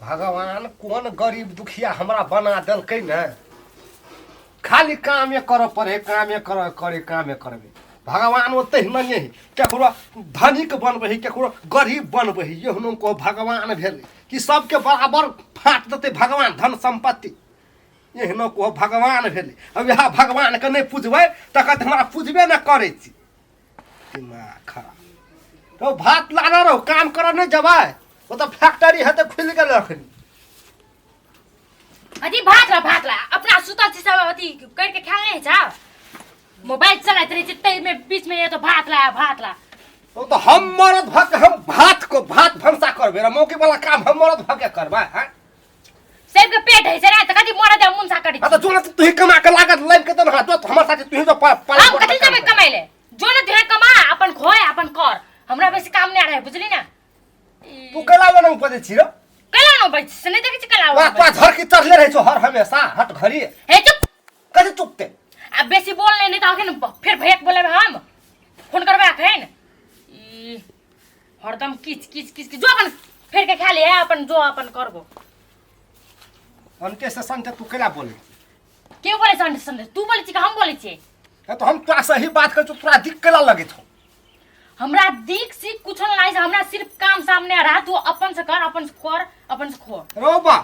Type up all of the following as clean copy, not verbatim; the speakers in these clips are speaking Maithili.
भगवान कोन गरीब दुखिया हमरा बना देलकै ने, खाली कामे करऽ पड़े, कामे करऽ करे, कामे करबै। भगवान ओते नहि है, केकरो धनिक बनबै है, केकरो गरीब बनबै है। एहनो को भगवान भेलै कि सबके बराबर फाँट देतै भगवान धन सम्पत्ति? एहनो को भगवान भेलै? अब इएह भगवानके नहि पुजबै तऽ कहतै हमरा पुजबे नहि करै छी। दिमाग खराब। तो भात लाना रहो, काम करऽ नहि जेबै? ओ तऽ फैक्ट्री हेतै खुलि गेल अखनी। अथी भात ला, भात ला। अपना सुतल छी सब, अथी करके खायल नहीं छौ, मोबाइल चलाइत रहै छी, ताहिमे बीचमे ये तो भात ला, भात ला। ओ तऽ हम मरद भऽ के हम भात को भात भनसा करबै रे? मौकी वाला काम हम मरद भऽ के करबै हैं? सबके पेट है छै ने, तऽ कथी मरद है मुनसा करै? हाँ, तऽ जो ना तू ही कमा के लागत लाइब के तऽ जो हमर साथे तू ही जो पाला। हम कथी जेबै कमाइ ले? जो ने तुहे कमा, अपन खोए, अपन कर। हमरा बेसी काम नहि रहे, बुझली ना? तू केला बना उपजै छी रो? केला न उपजै छी से नहि देखै छी केला। वाह, तोरा झरकी चढ़ले रहै छौ हर हमेशा हट घड़ी। हे चुप। कथी चुपते? आ बेसी बोल नहीं, नहीं तऽ अखन फेर भैया के बोलेबै, हम फोन करबै अखन। ई हरदम किच किच किच किच। जो अपन फेर के खा ले, अपन जो अपन करबो। अनके से संते तू केला बोले? के बोले संते संते? तू बोले छी कि हम बोले छी? तो हम तोरा सही बात करै छौ, तोरा दिक केला लगे छौ? हमरा दिक सिक कुछ नहीं लागै छै, हमरा सिर्फ काम सामने रहा। तू अपन से कर, अपन से कर, अपन से खो। रौ बा,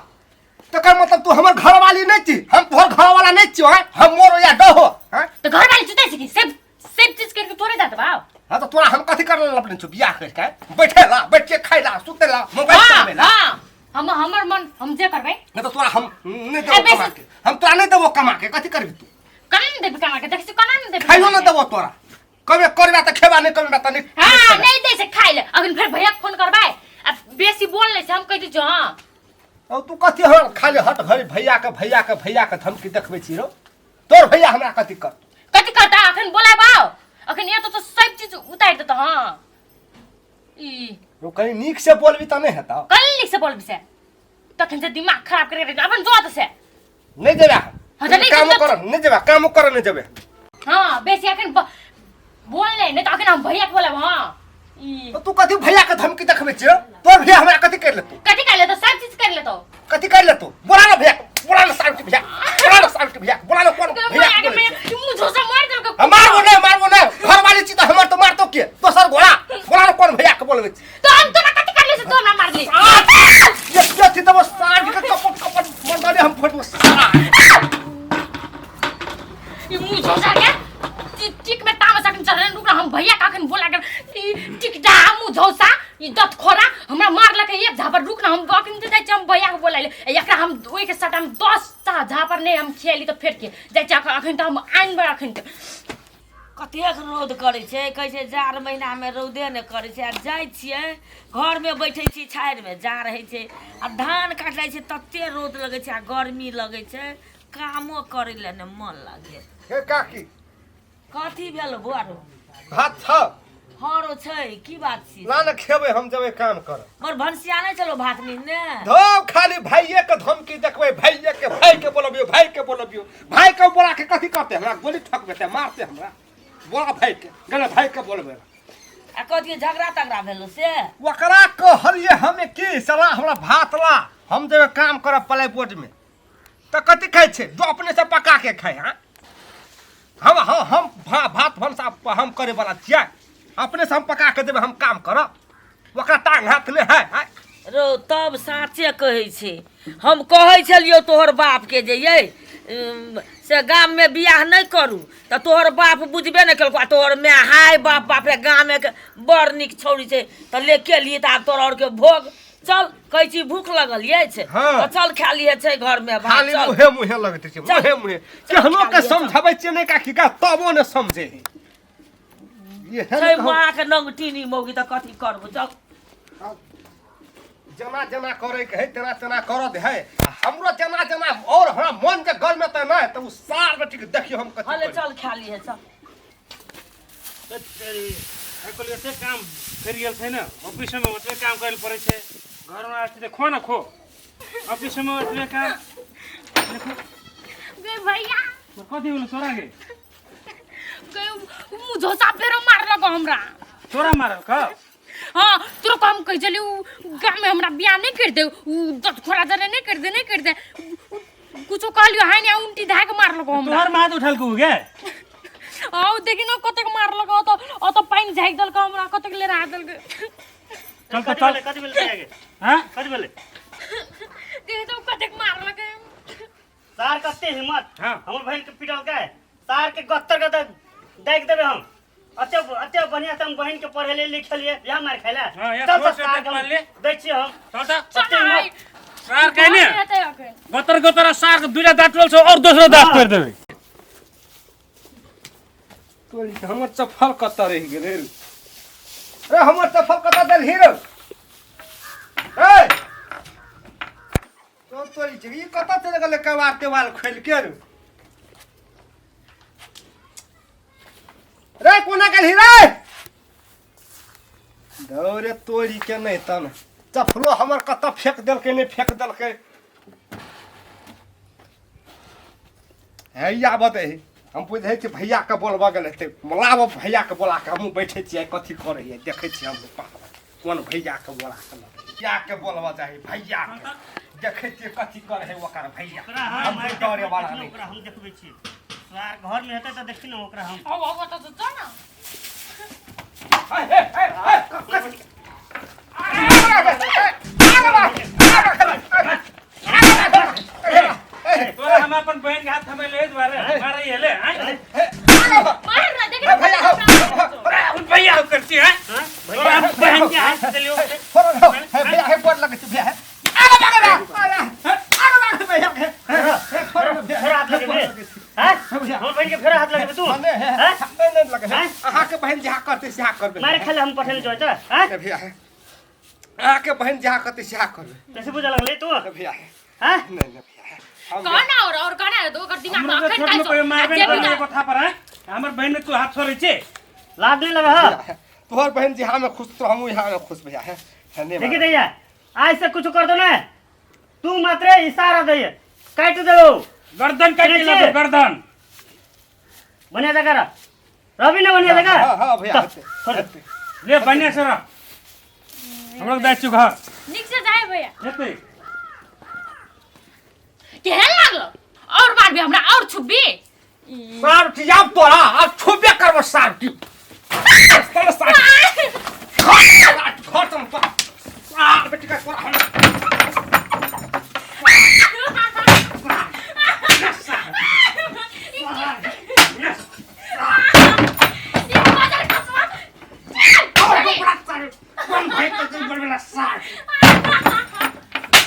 तकर मतलब तू हमर घरवाली नहीं छी, हम तोहर घरवाला नहीं छियो हैं? हम मोरो या डहो हैं? तो घरवाली चुतै छी कि सब सब चीज करके तोरे जात बा? हाँ, तो तोरा हम कथी कर अपने छु बियाह करके? बैठे ला, बैठ के खाइ ला, सुते ला, मोबाइल चलावे ला? हाँ, हम हमर मन, हम जे करबै। नहीं तो तोरा हम नहीं देबो कमा के, हम तोरा नहीं देबो कमा के। कथी करबी तू? कना नहीं देबी कमा के? देखै छी, कना नहीं देबी? खाइयो ना देबो तोरा। कमे करबा तऽ खेबा, नहीं कमेबा तऽ नहीं। हाँ, नहीं दै छै खाइ ले। अखन फेर भैया के फोन करबै आ बेसी बोल नहीं छै, हम कहि दै छियौ। हाँ। और तू कथी हर खाली हट घड़ी भैया के, भैया के, भैया के धमकी देखबै छी रो? तोर भैया हमरा कथी कर? कथी करता? अखन बोलाबौ, अखन ये तो सब चीज उतारि देतौ। हाँ, ई रो, कहीं नीक से बोलबी तऽ नहीं हेतौ। कल नीक से बोलबी से तखन से दिमाग खराब करे रहे। अपन जो से नहीं जेबे। हाँ, तऽ नहीं। काम जेबै। कर नहीं जेबे, काम कर नहीं जेबे। हाँ, बेसी अखन बोल नहीं, नहीं तो अखन हम भैया के बोलब। हाँ, ई तो तू कथी भैया के धमकी देखबै छियै? तोर भैया हमरा कथी कर लेतौ? कथी कर लेतो? सब चीज कर लेतो। कथी कर लेतौ? बोला ना भैया के, बोला ना सावित्री भैया, बोला ना सावित्री भैया, बोला ना कोन भैया के बोलै छियै? मुंह झोसा मार देलको। हम मारबो नहीं, मारबो नहीं। घर वाली छी तऽ हमर तऽ मारतौ के दोसर घोड़ा? बोला ना कोन भैया के बोलबै छी? तो हम तोरा कथी कर ले से तू हमरा मारली? ये के थी तब साँझ के कपट कपट मंडले हम फोटो सारा। ई मुंह झोसा के टिक में तामस अखन चढ़ल। रुक, हम भैया के अखन बोला के। ई टिक जा, मुंह झोसा, ई दत खोरा हमरा मारलक एक झापर। रुक ना, हम अखन जाइ छी, हम भैया के बोला ले। एकरा हम ओइ के सटा में 10 टा झापर नहीं हम खियाली तो फेर के जाइ छी। अखन तऽ हम आनबै अखन तऽ। कतेक रौद करै छै, कहै छै जाड़ महीनामे रौदे नहि करै छै। आ जाइ छियै घरमे, बैठै छी छाहरिमे, जाड़ होइ छै। आ धान काटै छै तते रौद लगै छै आ गर्मी लगै छै, कामो करै लए नहि मन लागै। हे काकी। कथी भेल बौआ रौ? भात छौ? हँ रौ, छै। की बात छी? ला ने खेबै, हम जेबै काम करऽ। मर भनसिया नहि छलो भात नीने? धौ, खाली भाइये के धमकी देखबै, भाइये के, भाई के बोलबियो, भाई के बोलबियो। भाई के बोला के कथी करते? हमरा गोली ठकबे ते, मारते हमरा? बोला भाई के, गले भाई के बोलबे। आ कथी झगड़ा तगड़ा भेलो से? ओकरा कहलिए हमे की सला हमरा भात ला, हम जेबै काम करब प्लाई बोर्ड में। तऽ कथी खाइ छै? जो अपने से पका के खाइ। हाँ, हम भात भनसा हम करे वाला छियै? अपने से हम पका के देबै, हम काम करब। ओकरा टांग हाथ नहि है, आँय? रौ, तब साँचे कहै छै। हम कहै छलियौ तोहर बापके जे यै से गाममे बियाह नहि करू, तऽ तोहर बाप बुझबे नहि केलको। आ तोहर माय हाय बाप, बाप रे, गामेके बड़ नीक छौड़ी छै, तऽ ले केलियै। तऽ आब तोहर आओरके भोग। चल, कहै छी भूख लगल अछि। हाँ। तऽ चल, खा लिहे, छै घरमे भात। खाली चल। मुहे मुहे लगैत छै, मुहे मुहे। केहनो खा के लिअ, चल। समझाबै छियै नहि काकी का, तबो ने समझे है। एहन छै कहू- माँ के नंगटीनी मौगी, तऽ कथी करबो? चल। जेना जेना करे के है तेना तेना करऽ दे है। आ हमरो जेना जेना और हमरा मन के गल में तऽ नहि तऽ उ सार बेटी के देखियो हम कथी हले करी। चल, खा लिहे, चल। आइकाल्हि एते काम फैल गेल छै ने, ऑफिसमे ओतबे काम करै लए पड़ै छै, घरमे आबै छै तऽ खो ने खो। ऑफिसमे ओतबे काम देखो। गे भैया। कथी भेलो तोरा गे? गे, मुझो सा फेरो मारलक हमरा। तोरा मारल का? हाँ तोरा को हम कहै छलियै उ गाम में हमरा बियाह नहीं कर दे, उ दत खोरा जरे नहीं कर दे, नहीं कर दे। कुछो कहलियो हाय ने उल्टी धाय के मारलको हमरा। तोहर माथ उठल को गे? आओ देखी न कतेक मारलको, ओत ओत पानि झाकि देलको हमरा, कतेक लेरा देलको। चल तो कथी चल। भेलै, कथी भेलै भैया के? हाँ? कथी भेलै? देखी तो कतेक मारलकै। सार कते हिम्मत। हाँ। हमर बहिन के पिटलकै, सार के गत्तर के दागि देबै हम। अते अते बढ़िया से हम बहिन के पढ़ेलियै लिखेलियै, इएह मारि खाइ लए? हाँ, यार, चल तऽ छोट से सार के पढ़ हम ले। दै छियै हम। चल तऽ। चल अते हिम्मत। आइ। सार कहने घर हेतै अखन। गतर गतर सार के दुटा दाँत टूटल छौ और दोसरो दाँत तोड़ि देबै। तोरी के हमर चप्पल कतऽ रहि गेलै रे? रे हमर चप्पल कतऽ देलही रे? ए तो तोरी छै, ई कतऽ चलि गेलै केवाड़ तेवाड़ खोलि के रे? रे कोना गेलही रे? दौरे तोरी के नहि तन चप्पलो हमर कतऽ फेक देलकै, नहि फेक देलकै। हैया बतै हम बुझै छी भैयाके बोलबऽ गेल हेतै, लाबऽ भैयाके बोला कऽ हमहूँ बैठै छियै, कथी करैए देखै छियै हमहूँ। पापा कोन भैयाके बोला कऽ लबै, भैयाके बोलबऽ चाही, भैयाके देखै छियै कथी करै है ओकर भैया। ओकरा हम हम मारि डरे वाला देखी ने, नहि। ओकरा हम देखबै छी। सार घर मे हेतै तऽ देखी ने ओकरा हम। आउ आउ ओतऽ से चल न। हे, हे, हे, हे, तोरा हम अपन बहन के हाथ थमेले एहि दुआरे मारै हेले आँय? मार ना देख ना भैया, भैया। अरे भैया कर छी हैं? तोरा हम बहन के हाथ देलियो। भैया हे गोर लगै छी भैया हे। आगे भाग, भैया हे, हे, छोड़ो ने भैया, फेर हाथ लगेबे? हैं? हमर बहिन के फेर हाथ लगेबे तू? नहि, हे, हैं? नहि, नहि लगै हैं? अहाँके बहिन जहाँ करतै सएह करबै। मारे खाइ लए हम पठेने छियौ तऽ हैं? नहि भैया, अहाँके बहिन जहाँ करतै सएह करबै। कैसे बुझऽ लगलै तू? नहि भैया, हैं? नहि नहि भैया, हम कह ना और कह ना तो ओकर दिमाग में हमरो अखन छोट काहे में कोई मारबे जे नहीं भी करे कथा पर हैं? हमर बहन में तू हाथ छोड़ै छे? लाज नहीं लगे है? तोहर बहिन जहाँ में खुश तो हमहूँ यहाँ में खुश भैया है, है नहीं देखी मारब। दैया, आज से कुछ कर दो ना तू, मात्र इशारा दैया काट दो। गर्दन काटि ठीक के छै। गर्दन बढ़िया जगह रह रवि ना, बढ़िया जगह। हाँ हाँ भैया, चल, हेतै, छोड़ दे। हेतै। ले बढ़िया से रह, हम लोग जाइ छी घर। नीक से जाए भैया। हेतै। केहन लागलो? और मारबी हमरा और छुबी। सार जाब तोरा आब छुबे करबो सार की चल सार घर घर तुम सार बेटी का तोरा हम ई बाजार खसवा। कोन भाई के तुम बड़बला सार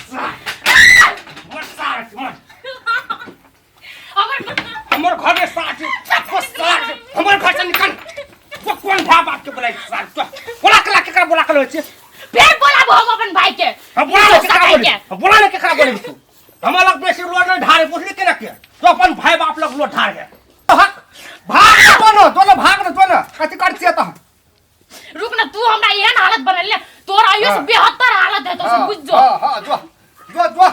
सार मोर सार मोर हमर हमर घर में सार को सार हमर घर से निकल। को कोन भाई बाप के बोलाई सार तो बोला के ला केकरा बोला के लै छी? फेर बोलाबो हम अपन भाई के। हम बोला ले केकरा भाई बोली? के। हम बोला ले केकरा बोली तू? हमरा लग बेसी लोड नहीं ढारे, बुझली के ना के तो अपन भाई बाप लग लोड ढार है। हक भाग न दोनों दोनों भाग न दोनों, कथी कर छियै तो? रुक ना, तू हमरा एहन हालत बनल तोर आइयो से हाँ। बेहतर हालत है तो से बुझ जो। हाँ हाँ, जो जो जो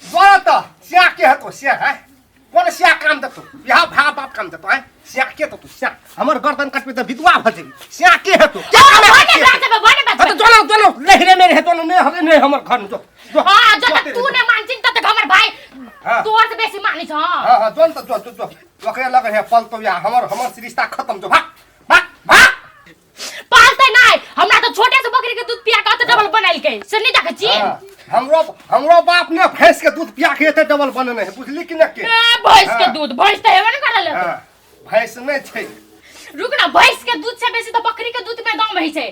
जो तो सिया के है तो सिया है, कोन सिया काम देतो? यहाँ भाई बाप काम देतो है? सिया के तो तू सिया हमर गर्दन कटबे त विधवा भ जेबी। सिया के है तो क्या हाँ, काम है? भने बात जेबै, भने बात हाँ, तो जेबै। दोनों दोनों लहरे में रहे दोनों, नहीं हम नहीं हमर घर में जो जो। हाँ, जब तक तू ने मानছিन तब तक हमर भाई हाँ। तोर से बेसी मानै छ। हाँ हाँ, जोन तो जो जो जो ओकरे लग है पल तो या हमर हमर से रिश्ता खत्म। जो भाग भाग भाग। पालते नहीं हमरा तो छोटे से बकरी के दूध पिया के अते डबल बनाइलकै से नहीं देखै छी? हाँ, हमरो हमरो बाप ने भैंस के दूध पिया के एते डबल बनेने है, बुझली कि न के? ए, भैंस के हाँ। दूध भैंस त हेबे न करल। हाँ, भैंस नहीं छै। रुक ना, भैंस के दूध से बेसी त बकरी के दूध में दम होइ छै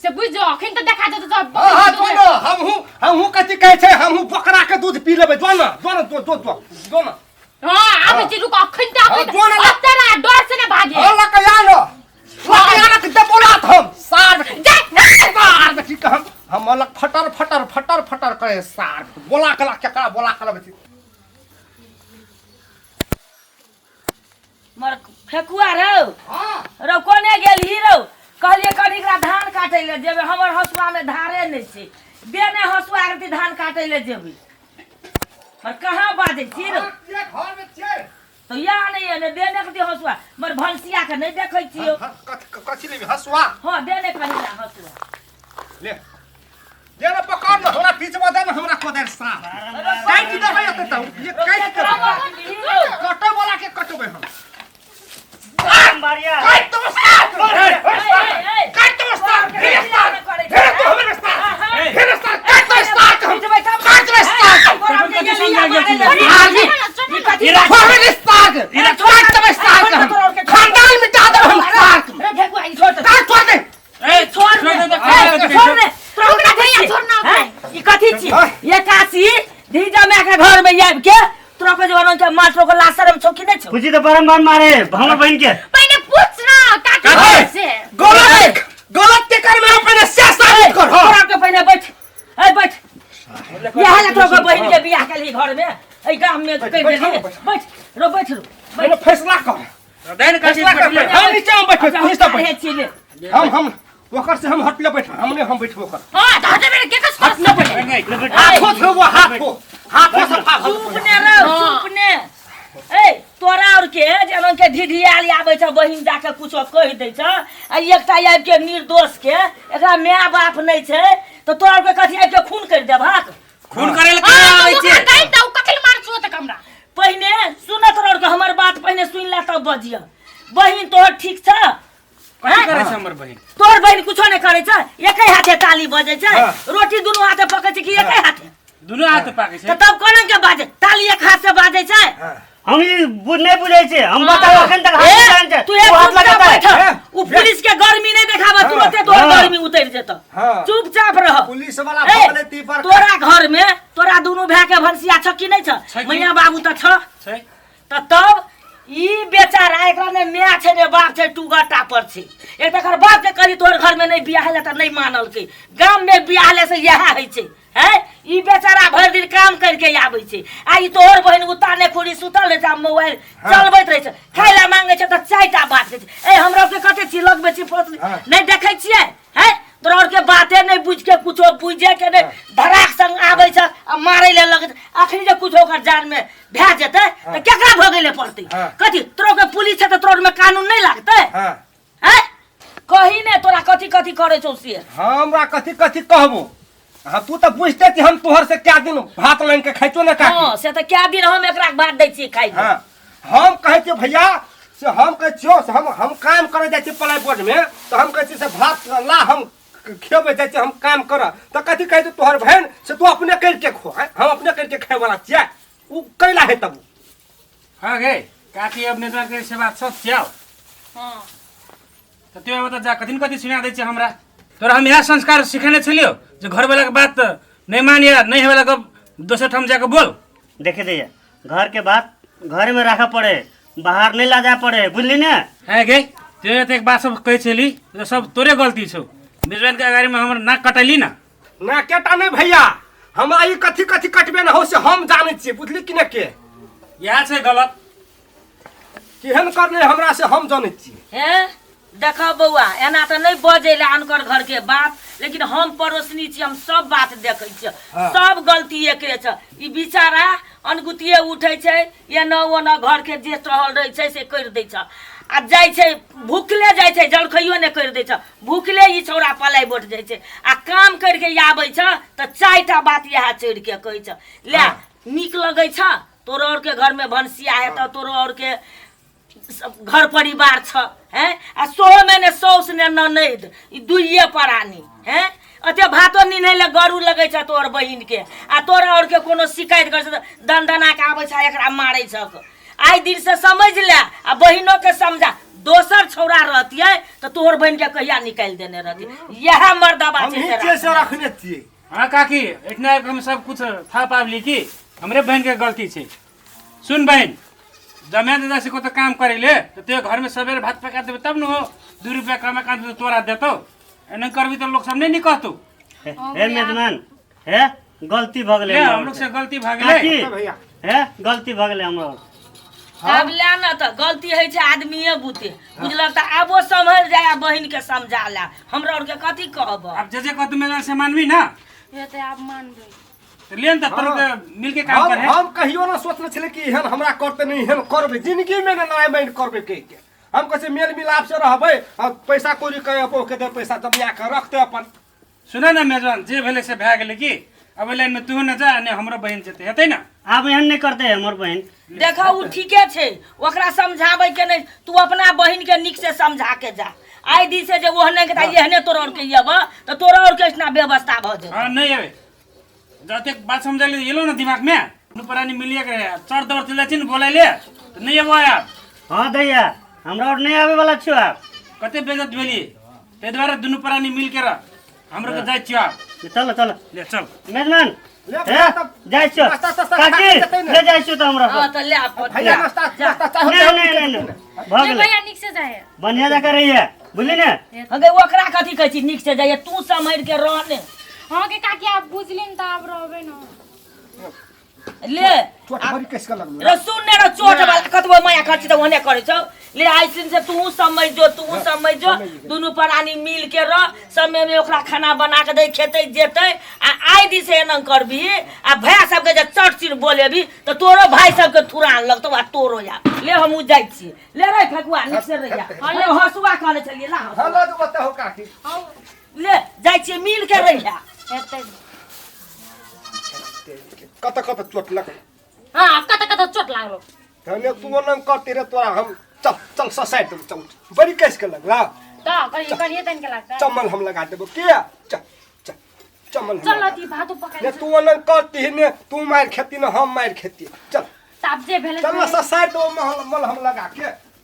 से बुझ जो। अखन त देखा जेतौ त हाँ हाँ, बकरी के दूध जो न हमहू हमहू कथी कहै छै, हमहू बकरा के दूध पी लेबै। जो न जो न जो जो जो जो न। हाँ, आबै छी, रुक। अखन त हाँ, अखन जो न अब तेरा डर से न भागे। हाँ, लके आ न लके आ न के बोलात हम सार जा। सार बेटी के हम अलग फटर फटर फटर फटर करे सार बोला के ला केकरा बोला के लबै छी? मर फेकुआ रौ। हाँ। रौ कोने गेल ही रौ? कहलियै कनि एकरा धान काटै लए जेबै, हमर हँसुआमे धारे नहि छै, दे ने हँसुआ रति धान काटै लए जेबै। पर कहाँ बाजै छी रौ? हाँ, छियै, घर में छियै। तऽ या नहि एने दे ने कथी हँसुआ, मर भनसिया के नहि देखै छियौ। हाँ, कथी कथी लेबी हँसुआ? हँ, दे ने कनि हँसुआ। ले ले ना पकड़ ना हमरा बीचमे दे ना हमरा कोदारि साफ काटि देबै एते तऽ ये काटि देबै कटै वाला के कटबै हम बारिया काटि देबै साफ काटि देबै साफ फेर साफ फेर तो हमरे साफ फेर साफ काटि देबै साफ हम काटि देबै साफ हमरे साफ काटि देबै साफ हम खानदान मिटा देबै हम साफ काट छोड़ दे ए छोड़ छोड़ दे दे ए, छोड़ दे तोरा रुक ना कथी भैया, छी? छोड़ ना हैं? ई कथी छी हाँ। एकासी धीजा माय के घर में आबि के तोरा के जवान के मास्टर के लाशरम छौ कि नहि छौ पूछी तो बारम्बार मारे हमर बहन के पहिले पूछ ना का काकी, से गलत गलत के कर में अपने से साबित कर तोरा के पहिने बैठ ए बैठ इएह ले तोरा के बहिन के बियाह केलही घर में एहि गाम में कहि बैठ, देलही बैठ। बैठ रो बैठ रो पहिले फैसला कर दे ने काकी फैसला कर पहिले। हम नीचे हम बैठो तू सब बैठ छी ले हम ओकर से हम हटले बैठ हमने हम बैठबो कर हां त हटे मेरे के कस हटले बैठ नहीं, हाथो थोबो हाथो हाथो सफा भऽ चुप ने रहो चुप ने ए तोरा और के जेना के ढिढियाल आबै छ बहिन जाके कुछो कहि दै छ आ एकटा आबि के निर्दोष के एकरा माय बाप नहि छै तऽ तोरा और के कथी आबि के खून करि देबहक खून करे ले हां केना आबै त छै ओकरा काटि दऊ कथि मार छो त हमरा पहिने सुन तोरा और के हमर बात पहिने सुनि ले तब बजिय बहिन तोहर ठीक छ कथी करे छै हमर बहिन तोहर बहिन कुछो नहि करै छै एके हाथे ताली बजै छै हाँ। रोटी दुनू हाथे पकै छै कि एके हाथे दुनू हाथ पाकै छै तऽ तब कोना के बाजै ताली एक हाथ से बाजै छै हम ई नहि बुझै छै हम बताउ अखन तक हाथ ए, लगान छै तू एक ओ हाथ चुपचाप लगाता बैठ है है। उ पुलिस के गर्मी नहीं देखाबा तुरंते तोहर हाँ। गर्मी उतर जेतौ हाँ। चुपचाप रह पुलिस वाला ए, भऽ गेलै ती पर तोरा घर में तोरा दुनू भाय के भनसिया छ कि नहीं छ छै कि? मैया बाबू तऽ छ छै तऽ तब ई बेचारा एकरा ने माय छै ने बाप छै टूगर टापर छै एक तकर बाप के कहली तोहर घर में नहीं बियाह ले तऽ नहीं मानलकै गाम में बियाह ले से इएह होइ छै हैं ई बेचारा भरि दिन काम करके आबै छै आ ई तोहर बहिन उताने खुरी सुतल रहै छै आ मोबाइल चलबैत रहै छै खाय लए मांगै छै तऽ चारिटा बात कहै छै ए हमरा सबके कते छी लगबै छी फोस हाँ। नहि देखै छियै हैं तोरा आरके बाते नहि बुझि के कुछो बुझे के नहि धराक संग आबै छै आ मारै लए लगै छै अखनी जे कुछो ओकर जान में भए जेतै तऽ केकरा भोगै लए पड़तै हाँ। कथी तोरा के पुलिस छै तऽ तोरा में कानून नहि लागतै हाँ हैं कही ने तोरा कथी कथी करै छौ से हमरा कथी कथी कहबो हाँ तू तऽ बुझते कि हम तोहर से क्या दिन भात लानि के खाइतो ने काकी हँ से तऽ कए दिन हम एकरा भात दै छियै खाइ हाँ हम कहै छियै भैया से हम कहै छियौ से हम काम करे जाइ छियै प्लाई बोर्ड में तऽ हम कहै छियै से भात ला हम खेबै जाइ छियै हम काम करऽ तऽ कथी कहै छै तोहर बहन से तू अपने करि के खो आँय? हम अपने करि के खाय वाला छियै ओ कैला है तब हाँ गे काकी अब नेटवर्क के सेवा सब छियौ हां तऽ त्यो अब तऽ जा कथी न कथी सुना दै छै हमरा तोरा हम इएह संस्कार सिखेने छलियौ जे घरवालाके बात नहि मानिए नहि होयवाला गप दोसर ठाम जाके बोल देखे दैया घर के बात घर में राखे पड़े बाहर नहीं ला जाए पड़े बुझली ने है गे त्यो एतेक बात सब कहै छली तऽ सब तोरे गलती छौ मेजबानके अगाडीमे हमर नाक कटैली न ना केटा नहि भैया हमरा ई कथी कथी कटबे न हो से हम जानै छियै बुझली कि ने के इएह छै गलत केहन करने हमरा से हम जानै छियै हे देख बौआ एना तऽ नहि बजै लए अनकर घरके बात लेकिन हम पड़ोसनी छी हम सब बात देखै छियै हाँ। सब गलती एकरे छै ई बिचारा अनगुतिये उठै छै एना ओना घरके जे टहल रहै छै से करि दै छै आ जाइ छै भुखले जाइ छै जलखैयो नहि करि दै छै भुखले ई छौड़ा पलाइ बोट जाइ छै आ काम करिके आबै छै तऽ चारिटा बात इएह चढ़िके कहै छै ले नीक लगै छ तोरो आरके घरमे भनसिया हेतौ तोरो आरके सब घर परिवार छ हैं आ सोहोमे ने साउस ने ननैद ई दुइये प्राणी हैं अते भातो निन्है लए गरू लगै छ तोहर बहिनके आ तोरा आरके कोनो शिकायत करै छ तऽ दनदना के आबै छ एकरा मारै छ आइ दिनसँ समझ ले आ बहिनोके समझा दोसर छौड़ा रहतियै तऽ तोहर बहिनके कहिया निकालि देने रहतियै इएह मर्दबा हम छै ही से छियै से राखने। रखने छियै हाँ काकी एतना आबि कऽ हम सब कुछ थाहा पाबली कि हमरे बहिनके गलती छै सुन बहिन जमे दादा से कतौ काम करे ले तऽ ते घरमे सवेरे भात पका देबै तब न हो 2 रुपया कमा काम तऽ तोरा देतौ एना करबी तऽ लोक सब नहि नी कहतौ हे मेजमान हे गलती भऽ गेलै ले हमरा हम लोग से गलती भऽ गेलै काकी भैया हे गलती भऽ गेलै हमरो आब ले ने तऽ गलती होइ छै आदमीए बुते बुझलक तऽ आबो सम्हरि जाय आ बहिनके समझा ले हमरा आरके कथी कहब आब जे जे कहतौ मेजबान से मानबी ना ये तऽ आब मानबै तऽ ले ने तऽ तोरो के मिलके काम हम करे हम कहियो ना सोचने छलै कि एहन हमरा करते नहीं एहन करबै जिंदगी में ना नाय माइन करबै कहि के हम कहै छियै मेल मिलाप से रहबै आ पैसा कौड़ी के अपन के दे पैसा जमा के रखते अपन सुन न मेजबान, जे भेलै से भए गेलै की। अब ओहि लाइनमे तूहो न जा, ने हमरो बहिन जेतै, हेतै ने? आब एहन नहि करतै हमर बहिन। देखा, ओ ठीके छै, ओकरा समझाबै के नहि। तू अपना बहिन के नीक से समझा के जा। आइ दिन से जे ओहने के एहने तोरा और के अयब तऽ तोरा और के एहिठिना व्यवस्था भऽ जेतौ। हाँ, नहीं अबे जतेक बात समझाइले एलो न दिमाग में, दुनू प्राणी मिलिए के रहे। चढ़ दौड़ चल जाइ छी ने बोलाइले तऽ नहीं अबो आब। हाँ दैया, हमरा और नहि आबै वाला छियौ आब। कते बेइज्जत भेली, ताहि दुआरे दुनू प्राणी मिल के रह। हमरो के जाइ छियो आब। चल चल। ले चल। मेजबान। ले हे, भैया तब जाइ छियौ। नाश्ता तास्ता खा काकी के जेतै ने। ले जाइ छियौ तऽ हमरा हाँ तऽ ले अपन। भैया, नाश्ता नाश्ता चाय नहि होतै? नहि नहि नहि, भऽ ले गेलै। भैया, नीक से जाए। बढ़िया जकाँ रहिए, बुझली ने? हगे, ओकरा कथी कहै छी नीक से जाइए? तू सम्हरि के रह ने। हाँ के काकी, आप बुझलिन तऽ आब रहबै न। ले। चोट बड़ी कस के लगलो। रे सुन ने रे, चोट वाला कतबो माया खर्ची तऽ ओहने करै छौ। ले, आइ से तू समझ जो, तू समझ जो, दुनू प्राणी मिल के रह। समय में ओकरा खाना बना के दे, खेतै जेतै। आ आइ दिन से एना करबी आ भैया सबके जे चट चिर बोलेबी तऽ तोरो भाई सबके थुरान लगतौ आ तोरो। या ले, हमहूँ जाइ छी। ले रे फेकुआ, नीक से रहिया। ले, हँसुआ कहने छलियै ला हँसुआ। हाँ, लऽ जेबो हो काकी। ले, जाइ छियै, मिल के रहिया। हेतै। कत कत चोट लगल? हाँ, कत कत चोट लागलो? धने तू ओना करती रे, तोरा हम चल चल ससाइ देबो। चल, बड़ी कस के लगला। तऽ कहियो कहियो तनिके लगतै। चम्मल हम लगा देबो के, चल चल, चम्मल हम चल। लगा। अथी भातो पकाइ। ने तू ओना करती ने तू मारि खेती ने हम मारि खेती। चल। तऽ आब जे भेलै। चल न, ससाइ देबो मल मलहम लगा के।